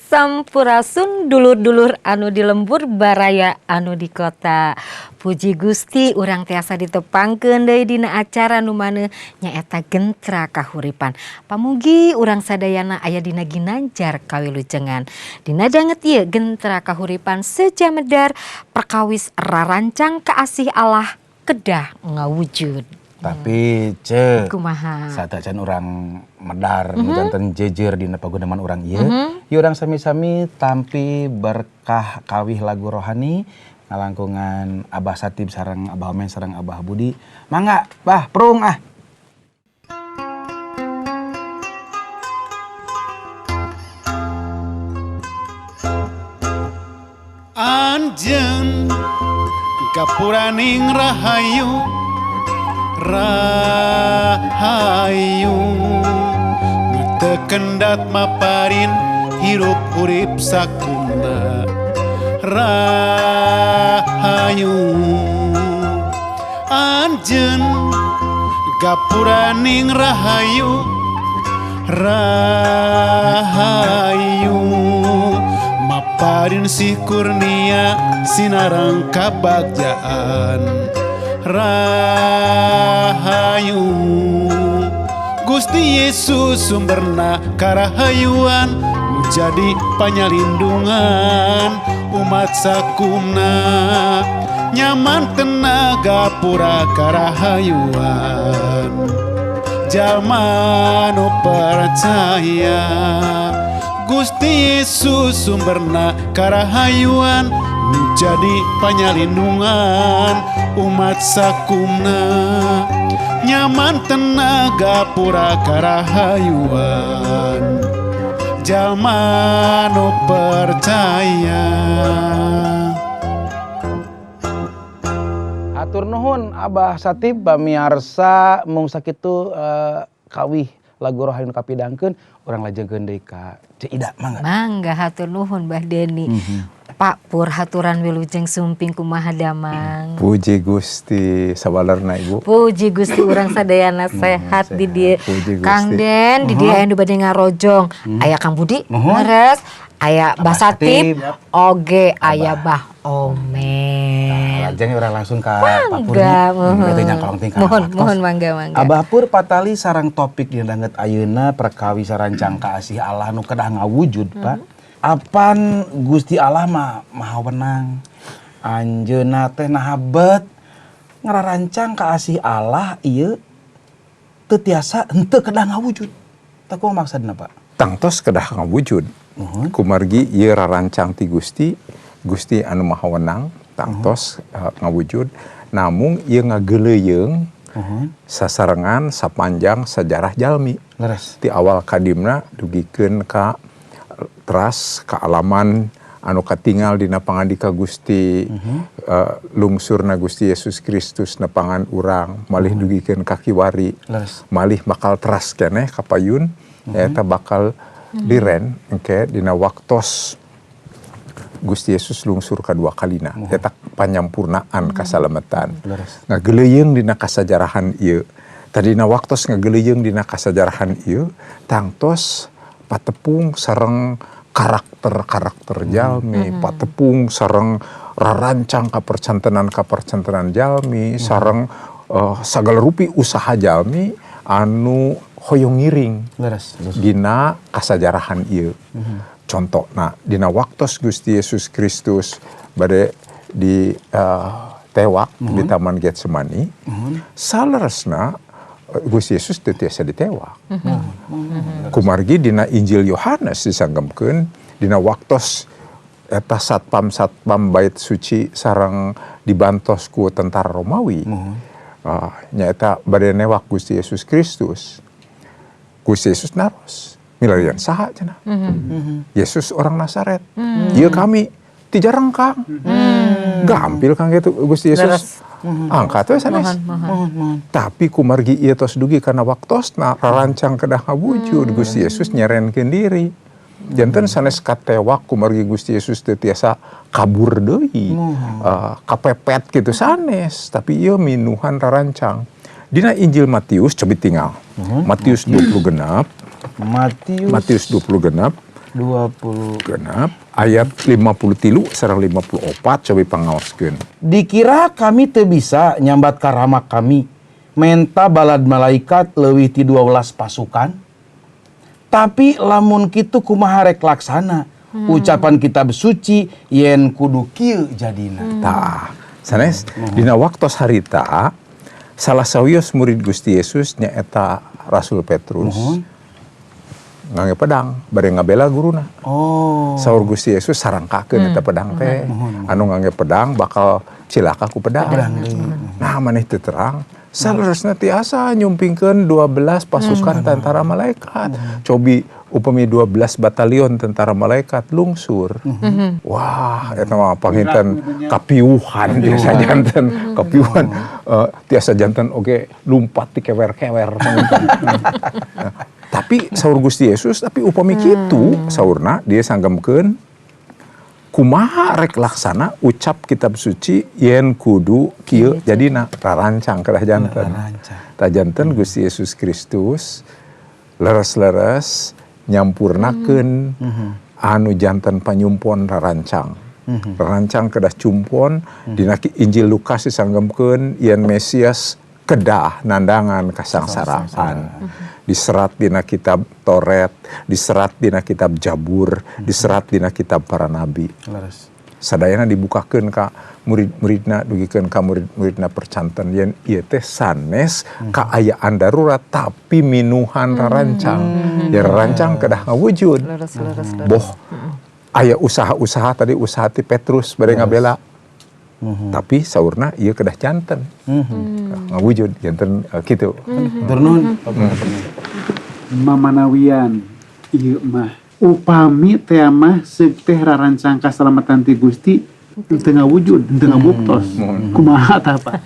Sampurasun dulur-dulur anu di lembur baraya anu di kota. Puji Gusti urang tiasa ditepangkeun deui dina acara nu maneuh nyaeta Gentra Kahuripan. Pamugi urang sadayana aya dina ginanjar kawilujengan. Dina danget ieu Gentra Kahuripan seja medar perkawis rarancang kaasih Allah kedah ngawujud. Tapi ce Kumaha? Satacan urang medar janten jejer dina paguneman urang ieu. Ieu urang sami-sami tampi berkah kawih lagu rohani ngalangkungan Abah Satib sareng Abah Omen sareng Abah Budi. Mangga, Bah, prung ah. Anjeun gapuraning rahayu rahayu nu teu kendat maparin hirup urip sakumna rahayu. Anjeun gapuraning rahayu rahayu maparin sih kurnia sinarang kabagjaan rahayu. Gusti Yesus sumberna karahayuan nu jadi panyalindungan umat sakumna nyaman tenaga pura karahayuan jalma nu percaya. Gusti Yesus sumberna karahayuan nu jadi panyalindungan umat sakumna nyaman tenaga pura karahayuan jalma nu percaya. Hatur nuhun Abah Satib pamiarsa mung sakitu kawih lagu rohani nu kapidangkeun urang lajengkeun deui ka Ceu Ida mangga. Mangga hatur nuhun Bah Deni. Pak Pur haturan wilujeng sumping kumaha damang. Puji Gusti sabalerna Ibu. Puji Gusti urang sadayana sehat di dieu. Puji Gusti. Kang Den di dieu aya nu bade ngarojong. Aya Kang Budi leres, aya Bah Satib, oge aya Bah Omen. Lajeng urang langsung ka Pak Pur. Mohon mohon mangga mangga. Abah Pur patali sarang topik dina danget ayeuna perkawis rancang kaasih Allah nu kedah ngawujud, Pak. Apan Gusti Allah mah maha wenang. Anjeunna teh naha bet ngararancang kaasih Allah ieu teu tiasa henteu kedah ngawujud. Tah kumaha maksudna, Pak? Tangtos kedah ngawujud. Kumargi ieu rarancang ti Gusti, Gusti anu maha wenang tangtos ngawujud, namung ieu ngageuleuyeung sasarengan sapanjang sejarah jalmi. Leres. Ti awal kadimna dugikeun ka teras kealaman anu katingal dina pangandika Gusti, lungsurna Gusti Yesus Kristus nepangan urang malih dugikeun ka kiwari, malih bakal teras keneh kapayun eta bakal liren engke dina waktos Gusti Yesus lungsur kadua kalina eta panyampurnaan kasalametan. Ngageleuyeung dina kasajarahan ieu. Tadina waktos ngageleuyeung dina kasajarahan ieu tangtos patepung sareng karakter-karakter jalmi, patepung sareng rarancang kapercantenan-kapercantenan jalmi, sareng sagala rupi usaha jalmi anu hoyong ngiring dina kasajarahan ieu. Contona dina waktos Gusti Yesus Kristus bade di tewak di Taman Getsemani, saleresna Gusti Yesus teu tiasa ditewak. Kumargi dina Injil Yohanes disanggemkeun dina waktos eta satpam-satpam bait suci sareng dibantos ku tentara Romawi. Nyaeta bade newak Gusti Yesus Kristus. Gusti Yesus naros, milarian saha cenah. Yesus orang Nazaret. Ieu kami ti jarengkang. Gampil kang kitu Gusti Yesus. Angkat we sanes. Tapi kumargi ieu tos dugi kana waktosna rarancang kedah ngawujud Gusti Yesus nyerenkeun diri. Janten sanes katewak kumargi Gusti Yesus teu tiasa kabur deui. Kapepet kitu sanes, tapi ieu minuhan rarancang. Dina Injil Matius cobi tinggal. Matius 20 genap. Matius 20 genap. 20 Genep ayat 53 sareng 54 cobi pangaoskeun. Dikira kami teu bisa nyambat ka Rama kami menta balad malaikat leuwih ti 12 pasukan. Tapi lamun kitu kumaha rek laksana ucapan kitab suci yen kudu kieu jadina. Tah, sanes dina waktos harita salah sawios murid Gusti Yesus nyaeta Rasul Petrus. Ngangge pedang bade ngabela guruna. Saur Gusti Yesus sarangkakeun eta pedang teh. Anu ngangge pedang bakal cilaka ku pedang. Nah, maneh teu terang saleresna tiasa nyumpingkeun 12 pasukan tentara malaikat. Cobi upami 12 batalion tentara malaikat lungsur. Wah, eta mah panginten kapiuhan tiasa janten, kapiuhan tiasa janten oge lumpat di kewer-kewer panginten. Nah, tapi saur Gusti Yesus, tapi upami kitu saurna dia sanggemkeun kumaha rek laksana ucap kitab suci yen kudu kieu jadina rarancang kedah janten. Tah janten Gusti Yesus Kristus leres-leres nyampurnakeun anu janten panyumpon rarancang. Rarancang kedah cumpon dina Injil Lukas disanggemkeun yen Mesias kedah nandangan kasangsaraan. Diserat dina kitab Toret, diserat dina kitab Jabur, diserat dina kitab para nabi. Sadayana dibukakeun ka murid-muridna, dugikeun ka murid-muridna percanten yen ieu teh sanes kaayaan darurat tapi minuhan rarancang. Ya rarancang kedah ngawujud. Boh aya usaha-usaha tadi usaha ti Petrus bade ngabela. Tapi saurna ieu kedah janten. Ngawujud janten kitu. Hatur nuhun. Mamanawian ieu mah upami teh mah seuk teh rarancang kasalamatan ti Gusti teu ngawujud, teu ngabuktos. Kumaha tah Pak?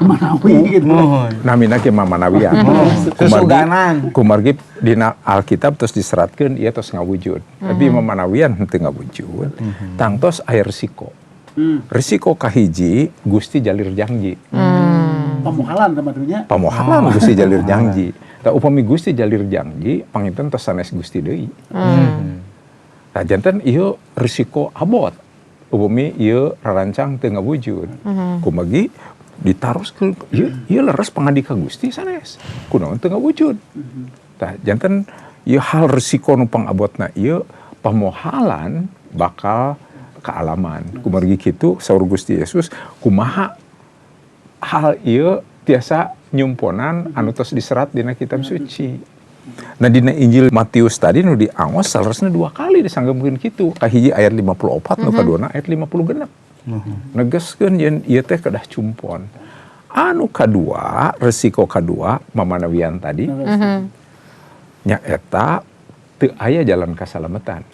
Manawi gitu. Namina ge mamanawian. Susuganan. Kumargi dina Alkitab terus diseratkeun ieu tos ngawujud. Tapi mamanawian henteu ngawujud. Tangtos aya risiko. Risiko kahiji Gusti jalir janji. Pamohalan tempatnya. Pamohalan Gusti jalir janji. Tah upami Gusti jalir janji panginten tos sanes Gusti deui. Tah janten ieu risiko abot. Upami ieu rarancang teu ngawujud. Kumagi ditaroskeun ieu leres pangandika Gusti sanes. Kunaon teu ngawujud. Tah janten ieu hal risiko nu pangabotna ieu pamohalan bakal kealaman. Kumargi kitu saur Gusti Yesus kumaha hal ieu tiasa nyumponan anu tos diserat dina kitab suci. Nah dina Injil Matius tadi nu diangos saleresna dua kali disanggemkeun kitu. Kahiji ayat 54 nu kaduana ayat 56. Negeskeun yen ieu teh kedah cumpon. Anu kadua, resiko kadua mamanawian tadi nyaeta teu aya jalan kasalametan.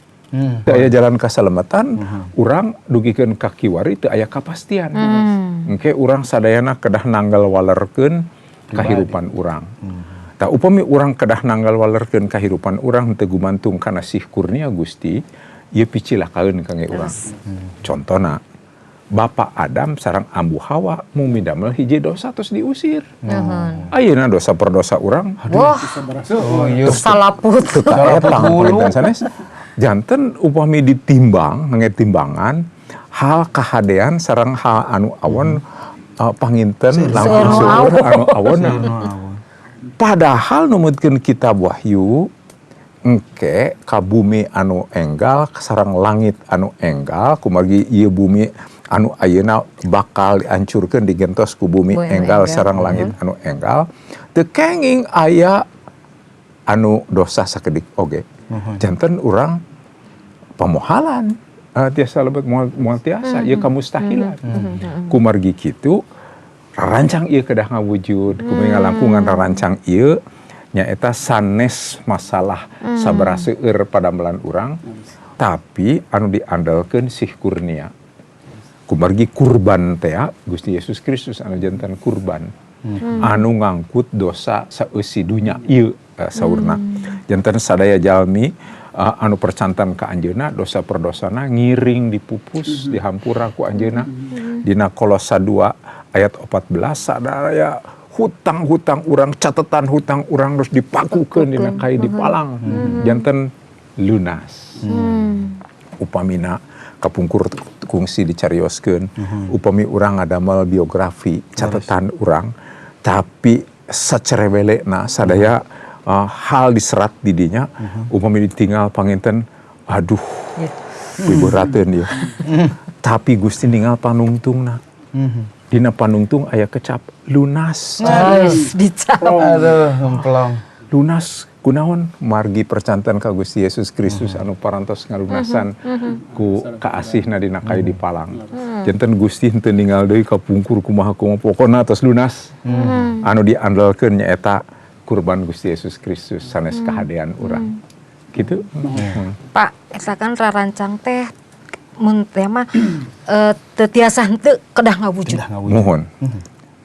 Teu aya jalan kasalamatan, urang dugikeun ka kiwari teu aya kapastian. Engke urang sadayana kedah nanggal walerkeun kahirupan urang. Tah upami urang kedah nanggal walerkeun kahirupan urang teu gumantung kana sih kurnia Gusti, ieu picilakaeun kangge urang. Contona, Bapak Adam sareng Ambu Hawa mung midamel hiji dosa terus diusir. Ayeuna dosa perdosa urang. Wah, salaput. Teu kaetang panginten sanes. Janten upami ditimbang, ngangge timbangan, hal kahadean sareng hal anu awon panginten langkung seueur anu awon. Padahal numutkeun kitab Wahyu engke ka bumi anu enggal sareng langit anu enggal kumargi ieu bumi anu ayeuna bakal dihancurkeun digentos ku bumi enggal sareng langit anu enggal teu kenging aya anu dosa sakedik oge. Janten urang pamohalan tiasa lebet moal tiasa ieu kamustahilan. Kumargi kitu rarancang ieu kedah ngawujud, kumaha ngalangkungan rarancang ieu nyaeta sanes masalah sabaraha seueur padamelan urang, tapi anu diandalkeun sih kurnia. Kumargi kurban teh Gusti Yesus Kristus anu janten kurban. Anu ngangkut dosa saeusi dunya ieu saurna. Janten sadaya jalmi anu percantan ka anjeunna dosa perdosana ngiring dipupus dihampura ku anjeunna. Dina Kolosa 2 ayat 14 sadaya hutang-hutang urang, catatan hutang urang terus dipakukeun dina kai dipalang. Janten lunas. lunas. Upamina kapungkur kungsi dicarioskeun, upami urang ngadamel biografi, catatan urang, tapi sacerewelena sadaya hal diserat di dinya, upami ditinggal panginten, aduh, biberateun ieu. Tapi Gusti ningal panungtungna. Dina panungtung aya kecap lunas. Terus dicap. Aduh, ngemplong. Lunas kunaon? Margi percanten ka Gusti Yesus Kristus anu parantos ngalunasan ku kaasihna dina kayu dipalang. Janten Gusti henteu ninggal deui kapungkur kumaha kumaha, pokona tos lunas. Anu diandalkeun nyaeta kurban Gusti Yesus Kristus, sanes kahadean urang. Gitu. Pak, eta kan rarancang teh mun teh mah teu tiasa henteu, kedah ngawujud. Kedah ngawujud. Muhun.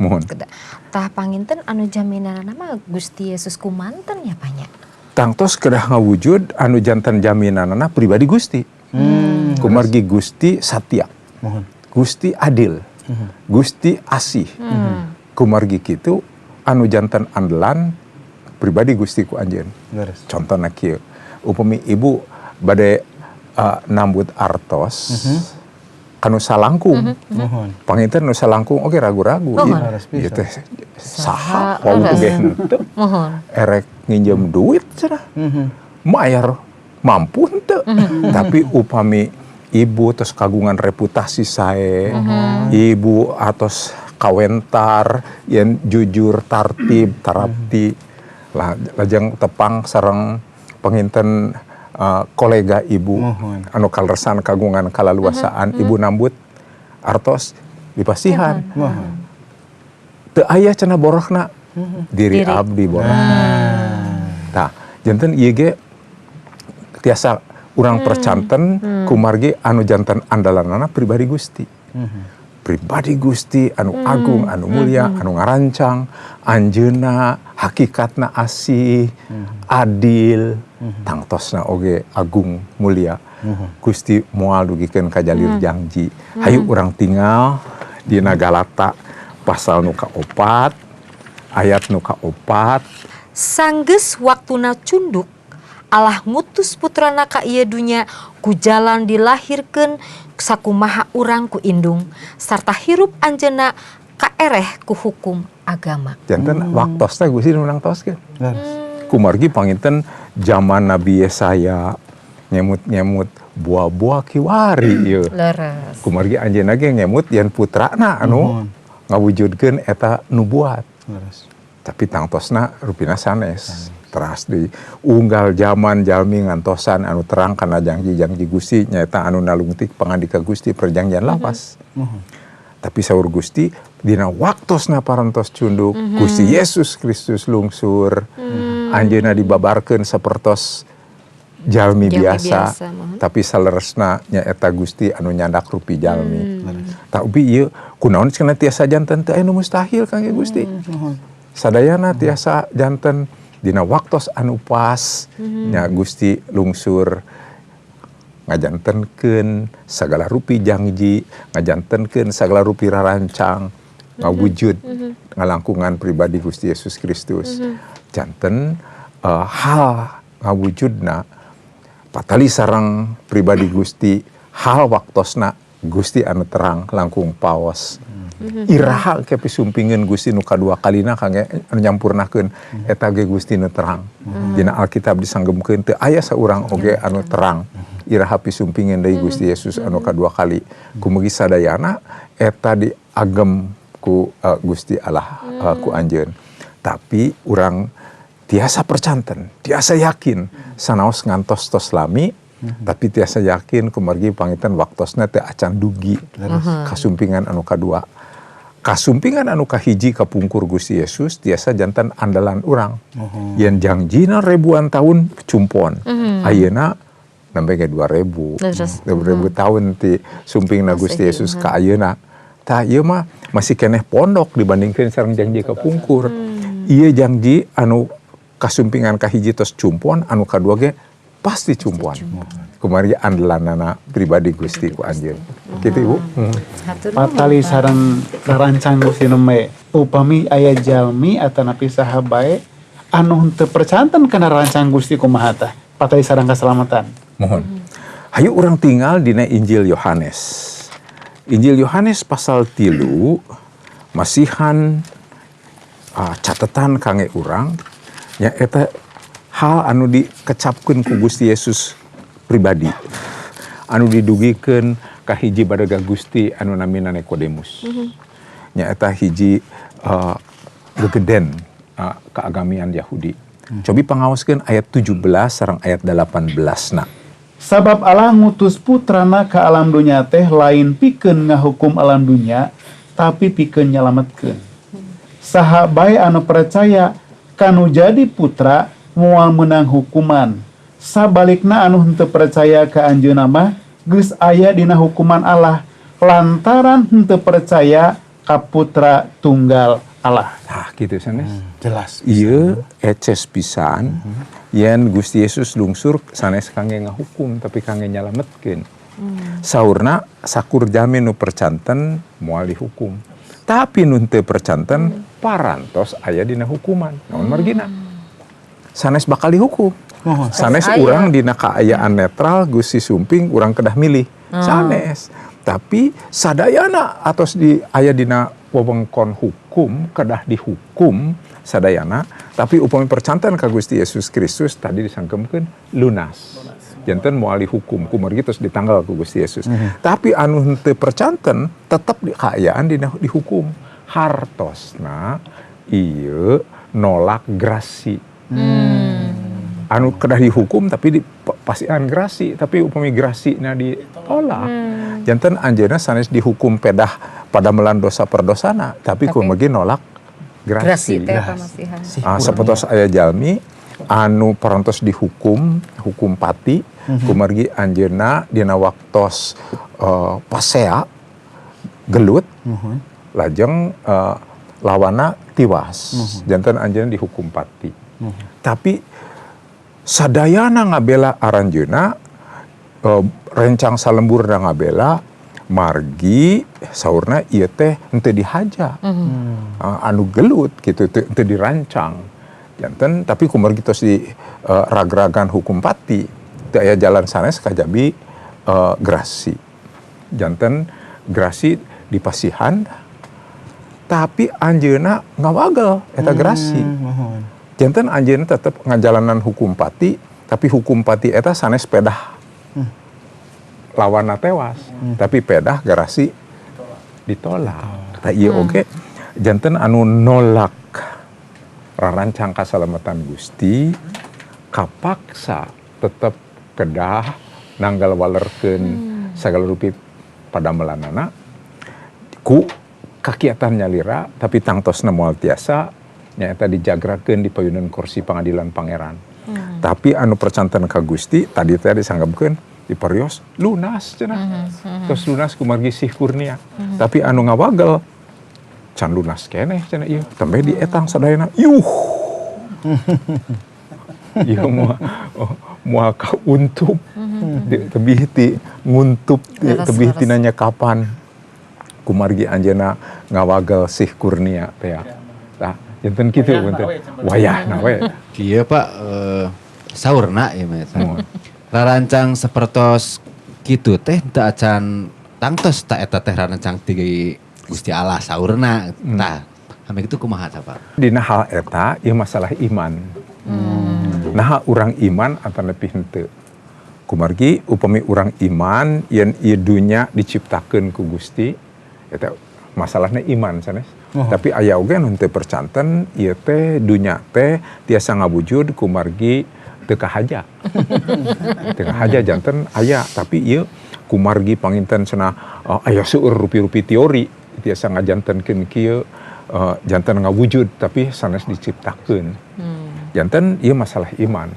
Muhun. Kedah. Tah, panginten anu jaminanna mah Gusti Yesus kumanten ya, Pak, nya? Tangtos kedah ngawujud, anu janten jaminanana pribadi Gusti. Kumargi Gusti satia. Gusti adil. Gusti asih. Kumargi kitu anu janten andelan pribadi Gusti ku anjeun. Contohna kieu. Upami ibu bade nambut artos kanu salangkung. Panginten nu salangkung oge ragu-ragu. Muhun. Ieu teh saha, Saha, wau leres. Ge henteu. Erek nginjem duit cenah. Mayar mampu henteu. Tapi upami ibu tos kagungan reputasi sae, ibu atos kawentar yen jujur, tartib, tarapti, lah lajeng tepang sareng panginten kolega ibu anu kaleresan kagungan kalaluasaan, ibu nambut artos dipasihan. Teu aya cenah borokna diri, Diri. Abdi borokna. Tah, janten ieu ge tiasa urang percanten kumargi anu janten andalanana pribadi Gusti. Pribadi Gusti anu agung, anu mulia, anu ngarancang, anjeunna hakikatna asih, adil, tangtosna oge agung mulia. Gusti moal dugikeun ka jalir janji. Hayu urang tingal dina Galata pasal nu kaopat, ayat nu kaopat. Sanggeus waktuna cunduk, Allah ngutus putrana ka ieu dunya ku jalan dilahirkeun sakumaha urang ku indung, sarta hirup anjeunna kaereh ku hukum agama. Janten waktosna Gusti nu nangtoskeun. Kumargi panginten zaman Nabi Yesaya ngemut-ngemut buah-buah kiwari ieu. Kumargi anjeunna ge ngemut yen putrana anu ngawujudkeun eta nubuat. Tapi tangtosna rupina sanes. Teras di unggal zaman jalmi ngantosan anu terang kana janji-janji Gusti nyaeta anu nalungtik pangandika Gusti perjanjian lawas. Tapi saur Gusti dina waktosna parantos cunduk, Gusti Yesus Kristus lungsur, anjeunna dibabarkeun sapertos jalmi Jalmi biasa, biasa, muhun. Tapi saleresna nyaeta Gusti anu nyandak rupi jalmi. Tapi ieu kunaon cenah tiasa janten teu aya nu mustahil kangge Gusti. Sadayana tiasa janten dina waktos anu pas nya Gusti lungsur ngajantenkeun sagala rupi janji, ngajantenkeun sagala rupi rarancang, ngawujud ngalangkungan pribadi Gusti Yesus Kristus. Janten hal ngawujudna patali sareng pribadi Gusti, hal waktosna Gusti anu terang langkung paos. Iraha ke pisumpingeun Gusti nu kadua kalina kangge anu nyampurnakeun eta ge Gusti nu terang. Dina Alkitab disanggemkeun teu aya saurang oge anu terang. Iraha pisumpingeun deui Gusti Yesus anu kadua kali. Kumargi sadayana eta diagem ku Gusti Allah ku anjeun. Tapi urang tiasa percanten, tiasa yakin sanaos ngantos tos lami, tapi tiasa yakin kumargi panginten waktosna teu acan dugi kasumpingan anu kadua. Kasumpingan anu kahiji kapungkur Gusti Yesus tiasa janten andalan urang. Yen jangjina ribuan tahun cumpon. Ayeuna nembe ge 2000. 2000 tahun ti sumpingna Gusti Masehi, Yesus ka ayeuna. Tah, ieu mah masih keneh pondok dibandingkeun sareng janji kapungkur. Ieu janji anu kasumpingan kahiji tos cumpon, anu kadua ge pasti cumpon. Kumargi andalanana pribadi Gusti ku anjeun. Kitu, Ibu. Hatur nuhun, Patali Pak. Sareng rarancang Gusti nembe, upami aya jalmi atanapi saha bae anu henteu percanten kana rarancang Gusti, kumaha tah? Patali sareng kasalamatan. Muhun. Hayu urang tingal dina Injil Yohanes. Injil Yohanes pasal 3 masihan catatan kangge urang nyaeta hal anu dikecapkeun ku Gusti Yesus pribadi, anu didugikeun ka hiji badag Gusti anu namina Nikodemus. Nyaeta hiji gegeden keagamian Yahudi. Cobi pangaoskeun ayat 17 sareng ayat 18 na. Sabab Allah ngutus putrana ke alam dunya teh lain pikeun ngahukum alam dunya, tapi pikeun nyalametkeun. Saha bae anu percaya kanu jadi putra moal menang hukuman. Sabalikna anu henteu percaya ka anjeunna mah geus aya dina hukuman Allah lantaran henteu percaya ka putra tunggal Allah. Tah kitu sanes. Jelas. Ieu eces pisan yen Gusti Yesus lungsur sanes kangge ngahukum tapi kangge nyalametkeun. Saurna sakur jalmi nu percanten moal dihukum. Tapi nu teu percanten parantos aya dina hukuman. Naon margina? Sanes bakal dihukum. Sanes Aya. Urang dina kaayaan netral Gusti Sumping urang kedah milih. Sanes. Tapi sadayana atos di aya dina wewengkon hukum kedah dihukum sadayana, tapi upami percanten ka Gusti Yesus Kristus tadi disangkemkeun lunas. Janten moal dihukum kumargi terus ditanggal ku Gusti Yesus. Tapi anu henteu percanten tetep di kaayaan dina dihukum. Hartosna ieu nolak grasi. Anu kedah dihukum tapi di pasian grasi, tapi upami grasina ditolak. Janten anjeunna sanes dihukum pedah padamelan dosa perdosana, tapi Tapi kumargi nolak grasi grasi. Teh pamasihan. Ah, sapertos aya jalmi anu parantos dihukum hukum pati kumargi anjeunna dina waktos pasea gelut lajeng lawana tiwas, janten anjeunna dihukum pati, tapi sadayana ngabela aranjeuna, rencang salemburna ngabela margi saurna ieu teh henteu dihaja. Anu gelut gitu teu dirancang, janten tapi kumargi tos di ragragan hukum pati teu aya jalan sanes kajabi grasi, janten grasi dipasihan tapi anjeunna ngawagel eta grasi. Janten anjeunna tetep ngajalanan hukum pati, tapi hukum pati eta sanes pedah lawanna tewas, tapi pedah garasi ditolak. Tah ieu oge janten anu nolak rarancang kasalamatan Gusti kapaksa tetep kedah nanggal walerkeun sagala rupi padamelanana ku kakiatan nyalira, tapi tangtosna moal tiasa nyaeta dijagrakeun di payunan kursi pangadilan pangeran. Tapi anu percanten ka Gusti tadi teh disanggepkeun diparios lunas cenah. Terus lunas kumargi sih kurnia. Tapi anu ngawagel can lunas keneh cenah ieu. Tembe dietang sadayana. Yuh. Ieu moal oh, moal kauntup. Tebih ti nguntup tebih tina nyekapan kumargi anjeunna ngawagel sih kurnia teh. Tah, janten kitu punten. Wayahna we. Kieu Pak, saurna ieu mah eta. Rarancang sapertos kitu teh teu acan tangtos ta eta teh rarancang ti Gusti Allah saurna. Tah, ame kitu kumaha tah Pak? Dina hal eta ieu masalah iman. Nah, urang iman atanapi henteu. Kumargi upami urang iman yen ieu dunya diciptakeun ku Gusti eta masalahna iman sanes. Tapi aya oge nu henteu percanten ieu teh dunya teh tiasa ngawujud kumargi teu kahaja. Teu kahaja janten aya, tapi ieu kumargi panginten cenah aya seueur rupi-rupi teori tiasa ngajantenkeun kieu, janten ngawujud tapi sanes diciptakeun. Janten ieu masalah iman.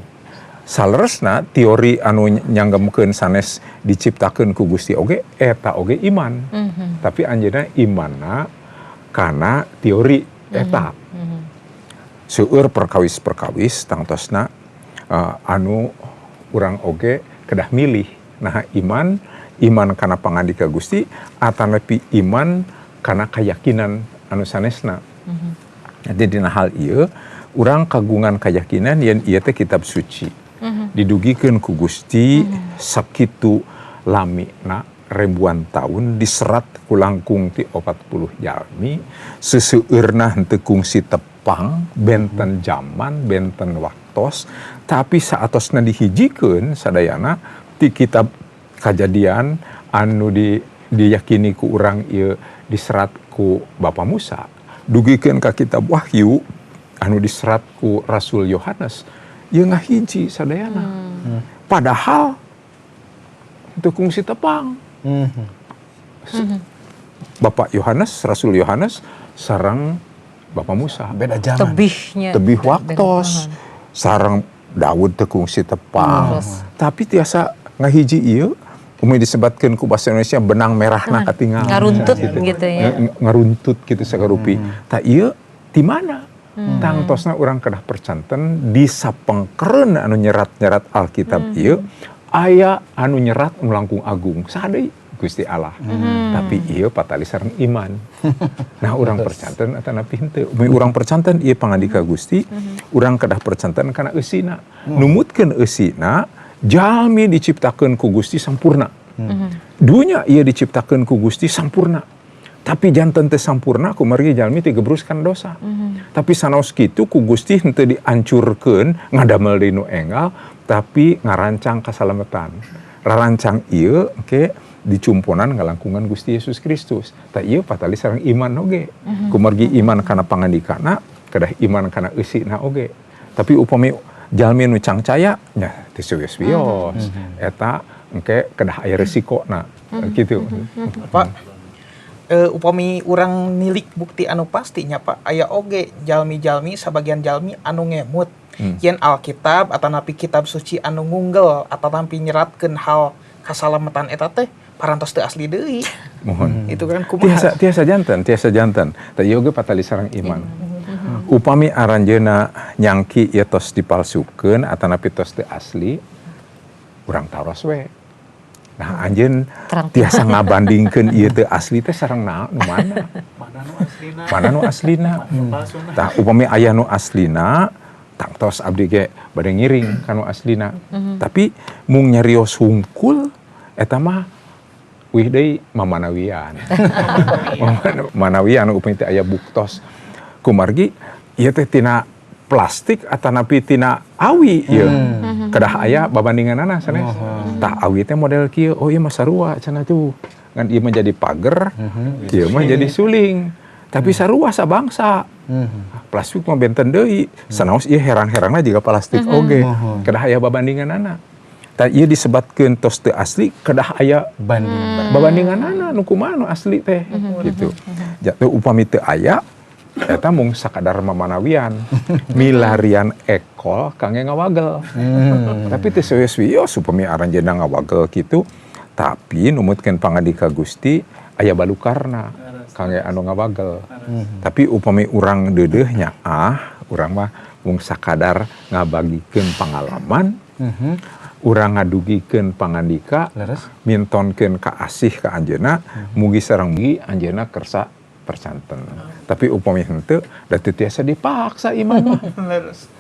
Saleresna teori anu nyanggemkeun sanes diciptakeun ku Gusti oge eta oge iman. Tapi anjeunna imanna kana teori eta. Seueur perkawis-perkawis tangtosna anu urang oge kedah milih. Nah, iman iman kana pangandika Gusti atanapi iman kana keyakinan anu sanesna. Jadi dina hal ieu urang kagungan keyakinan yen ieu teh kitab suci. Didugikeun ku Gusti sakitu. Lamina ribuan tahun diserat ku langkung ti 40 jalmi, seseueurna henteu kungsi tepang, benten zaman, benten waktos, tapi saatosna dihijikeun sadayana ti kitab Kajadian anu diyakini ku urang ieu diserat ku Bapak Musa, dugikeun ka kitab Wahyu anu diserat ku Rasul Yohanes, ieu ngahiji sadayana. Padahal teu kungsi tepang. Bapak Yohanes, Rasul Yohanes sareng Bapak Musa. Beda zaman. Tebihnya. Tebih waktos. Sareng Daud teu kungsi tepang. Tapi tiasa ngahiji ieu, upami disebatkeun ku bahasa Indonesia benang merahna katingal. Ngaruntut gitu ya. Ngaruntut gitu sagarupi. Tah, ieu di mana? Tangtosna urang kedah percanten di sapengkeren anu nyerat-nyerat Alkitab ieu aya anu nyerat anu langkung agung. Saha deui? Gusti Allah. Tapi ieu patali sareng iman. Nah, urang percanten atanapi henteu. Upami urang percanten ieu pangandika Gusti, urang kedah percanten kana eusina. Numutkeun eusina, jalmi diciptakeun ku Gusti sampurna. Dunya ieu diciptakeun ku Gusti sampurna. Tapi janten teu sampurna kumargi jalmi teh gebruskan dosa. Tapi sanaos kitu ku Gusti henteu diancurkeun ngadamel deui nu enggal, tapi ngarancang kasalametan. Rarancang ieu engke dicumponan ngalangkungan Gusti Yesus Kristus. Tah, ieu patali sareng iman oge. Kumargi iman kana pangandikana, kedah iman kana eusina oge. Tapi upami jalmi nu cangcaya nya teu wios-wios. Eta engke kedah aya resikona gitu. Pak, upami urang nilik bukti anu pastinya, Pak, aya oge jalmi-jalmi, sabagian jalmi anu ngemut yen Alkitab atanapi kitab suci anu ngunggel atanapi nyeratkeun hal kasalamatan eta teh parantos teu asli deui. Mohon. Itu kan kumaha? Tiasa, tiasa janten, tiasa janten. Tah, ieu oge patali sareng iman. Upami aranjeuna nyangki ieu tos dipalsukeun atanapi tos teu asli, urang taros we. Nah, anjeun Terang. tiasa ngabandingkeun ieu teu asli teh sareng nu mana? Mana nu aslina? Mana nu aslina? Palsuna? Tah, upami aya nu aslina, tangtos abdi ge bade ngiring ka nu aslina. Tapi mung nyarios hungkul eta mah wih deui mamanawian. Manawian upami teh aya buktos. Kumargi ieu teh tina plastik atanapi tina awi ieu. Kedah aya babandinganana sanes. Tah, awi teh model kieu, oh ieu mah sarua cenah tuh. Ngan ieu mah jadi pager, ieu mah jadi suling. Tapi sarua sabangsa. Plastik mah benten deui. Sanaos ieu herang-herangna jiga plastik oge. Kedah aya babandinganana. Tah, ieu disebatkeun tos teu asli, kedah aya Banding. Babandinganana nu kumaha nu asli teh gitu. Jatuh upami teu aya eta mung sakadar mamanawian, milarian ekol kangge ngawagel. Tapi teu serius-wios upami aranjeunna ngawagel kitu, tapi numutkeun pangandika Gusti aya balukarna kangge anu ngawagel. Tapi upami urang deudeuh nya, ah, urang mah mung sakadar ngabagikeun pangalaman, urang ngadugikeun pangandika, mintonkeun kaasih ka anjeunna, mugi sareng mugi anjeunna kersa percanten. Tapi upami henteu da teu tiasa dipaksa iman mah.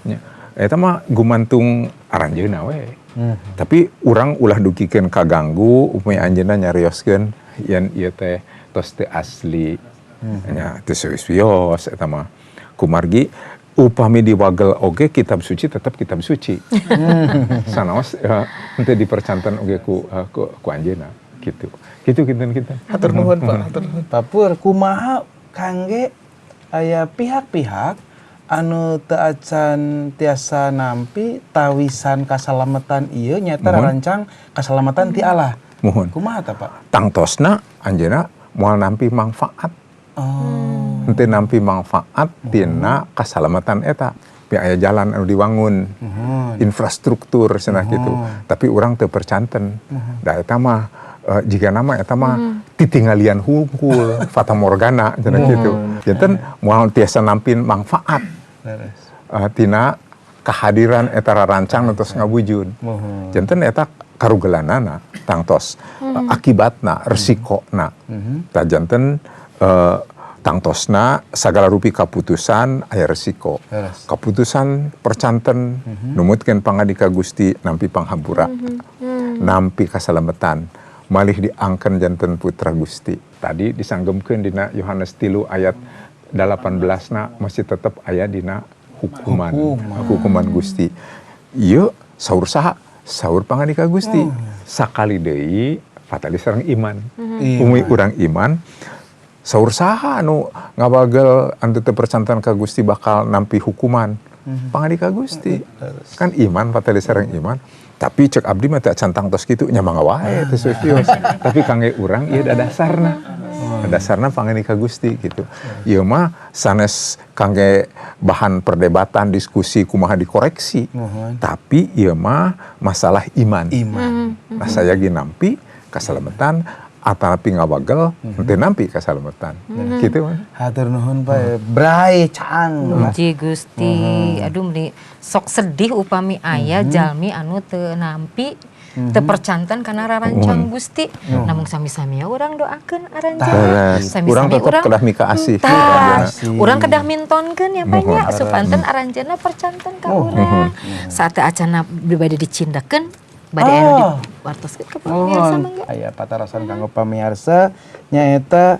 Nya. Eta mah gumantung aranjeunna we. Tapi urang ulah dugikeun kaganggu upami anjeunna nyarioskeun yen ieu teh tos teu asli. Nya teu serius eta mah. Kumargi upami diwagel oge kitab suci tetap kitab suci. Sanaos henteu dipercanten oge ku anjeunna gitu. Gitu kinten-kinten. Hatur nuhun, Pak, hatur nuhun. Papur, kumaha kangge aya pihak-pihak anu teu acan tiasa nampi tawisan kasalamatan ieu nyaeta rarancang kasalamatan ti Allah? Muhun. Kumaha tah, Pak? Tangtosna anjeunna moal nampi manfaat. Henteu nampi manfaat tina kasalamatan eta. Pi aya jalan anu diwangun, infrastruktur cenah kitu. Tapi urang teu percanten. Da eta mah jiga nama eta mah titinggalian hungkul, fata morgana cenah kitu. Janten moal tiasa nampi manfaat. Tina kehadiran eta rarancang nu tos ngawujud. Janten eta karugelanana tangtos akibatna, resikona. Tah, janten tangtosna sagala rupi kaputusan aya resiko. Kaputusan percanten numutkeun pangandika Gusti nampi panghampura, nampi kasalametan. Malih diangken janten putra Gusti. Tadi disanggemkeun dina Yohanes 3 ayat 18 na masih tetep aya dina hukuman. Hukuman Gusti. Ieu saur saha? Saur pangandika Gusti. Sakali deui patali sareng iman. Umi urang iman saur saha anu ngawagel anu teu percanten ka Gusti bakal nampi hukuman. Pangandika Gusti. Kan iman patali sareng iman. Tapi cek abdi mah teu acan tangtos kitu nya mangga wae teu serius. Tapi kangge urang ieu dadasarna. Dasarna pangandika Gusti gitu. Ieu mah sanes kangge bahan perdebatan diskusi kumaha dikoreksi. Tapi ieu mah masalah iman. Nah saya ge nampi kasalametan atanapi ngawagel henteu nampi kasalametan. Kitu mah. Hatur nuhun Pak. Bray caang. Muji Gusti. Aduh meni sok sedih upami aya jalmi anu teu nampi teu percanten kana rarancang Gusti. Namung sami-sami urang doakeun aranjeunna. Sami-sami urang tetep kedah mikaasih. Urang kedah mintonkeun ya Pak nya supanten aranjeunna percanten ka urang. Saat acana bade dicindakeun bade anu diwartoskeun ka pamirsa mangga. Aya patarasan kanggo pamirsa nyaeta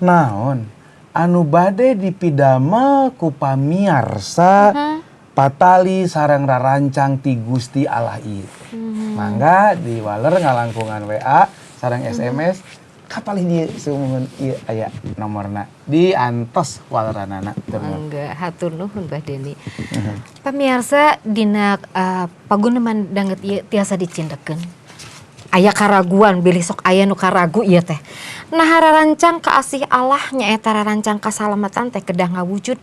naon anu bade dipidamel ku pamirsa patali sareng rarancang ti Gusti Allah ieu. Mangga diwaler ngalangkungan WA sareng SMS kapalih dieu sumuhun ieu aya nomorna diantos waleranana. Mangga hatur nuhun Bah Deni. Pamirsa dina paguneman danget ieu tiasa dicindekeun. Aya karaguan bilih sok aya nu karagu ieu teh. Nah rarancang kaasih Allah nyaeta rarancang kasalamatan teh kedah ngawujud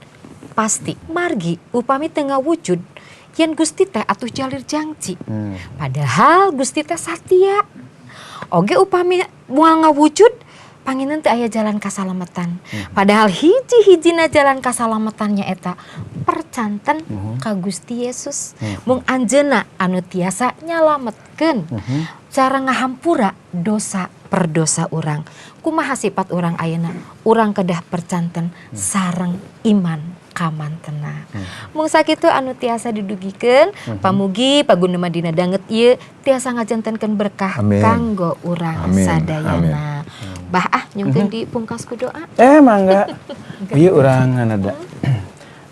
pasti. Margi upami teu ngawujud yen Gusti teh atuh jalir jangci. Padahal Gusti teh satia. Oge upami moal ngawujud panginten teu aya jalan kasalamatan. Padahal hiji-hijina jalan kasalamatan nyaeta percanten ka Gusti Yesus. Mung anjeunna anu tiasa nyalametkeun. Cara ngahampura dosa perdosa urang. Kumaha sifat urang ayeuna? Urang kedah percanten sareng iman kamantena. Mung sakitu anu tiasa didugikeun, pamugi paguneman dina danget ieu tiasa ngajantenkeun berkah kanggo urang sadayana. Bah ah nyungkeun dipungkas ku doa. Mangga. Ieu urang nganada.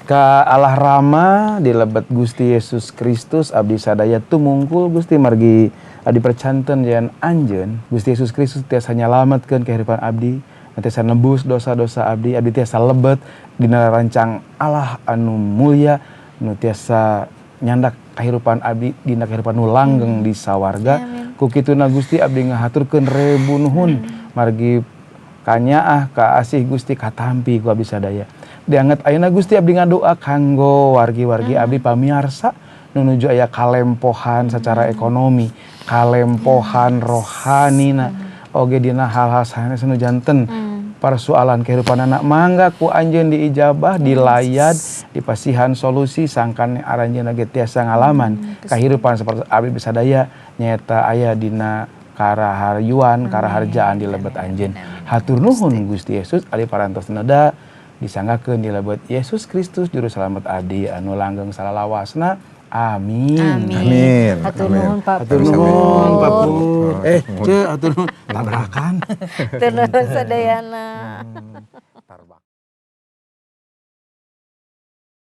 Ka Allah Rama dilebet Gusti Yesus Kristus abdi sadaya tumungkul Gusti margi abdi percanten yen anjeun Gusti Yesus Kristus tiasa nyalametkeun kehidupan abdi, tiasa nebus dosa-dosa abdi, abdi tiasa lebet dina rancang Allah anu mulia nu tiasa nyandak kehidupan abdi dina kehidupan nu langgeng di sawarga. Ku kituna Gusti abdi ngahaturkeun rebu nuhun margi kanyaah kaasih Gusti katampi ku abdi sadaya. Dianget ayeuna Gusti abdi ngadoa kanggo wargi-wargi abdi pamiarsa nu nuju aya kalempohan secara ekonomi, kalempohan rohanina, oge dina hal-hal sanes nu janten persoalan kehidupan anak mangga ku anjeun diijabah, dilayad, dipasihan solusi sangkan aranjeunna ge tiasa ngalaman kehidupan seperti abdi sadaya nyaeta aya dina karaharyuan, karaharjaan di lebet anjeun. Hatur nuhun Gusti Yesus ari parantos neda disanggakeun di lebet Yesus Kristus juru selamat abdi anu langgeng salalawasna. Amin. Amin. Hatur nuhun Pak. Hatur nuhun Pak Pur. Hatur nuhun tabrakan. Hatur nuhun sadayana.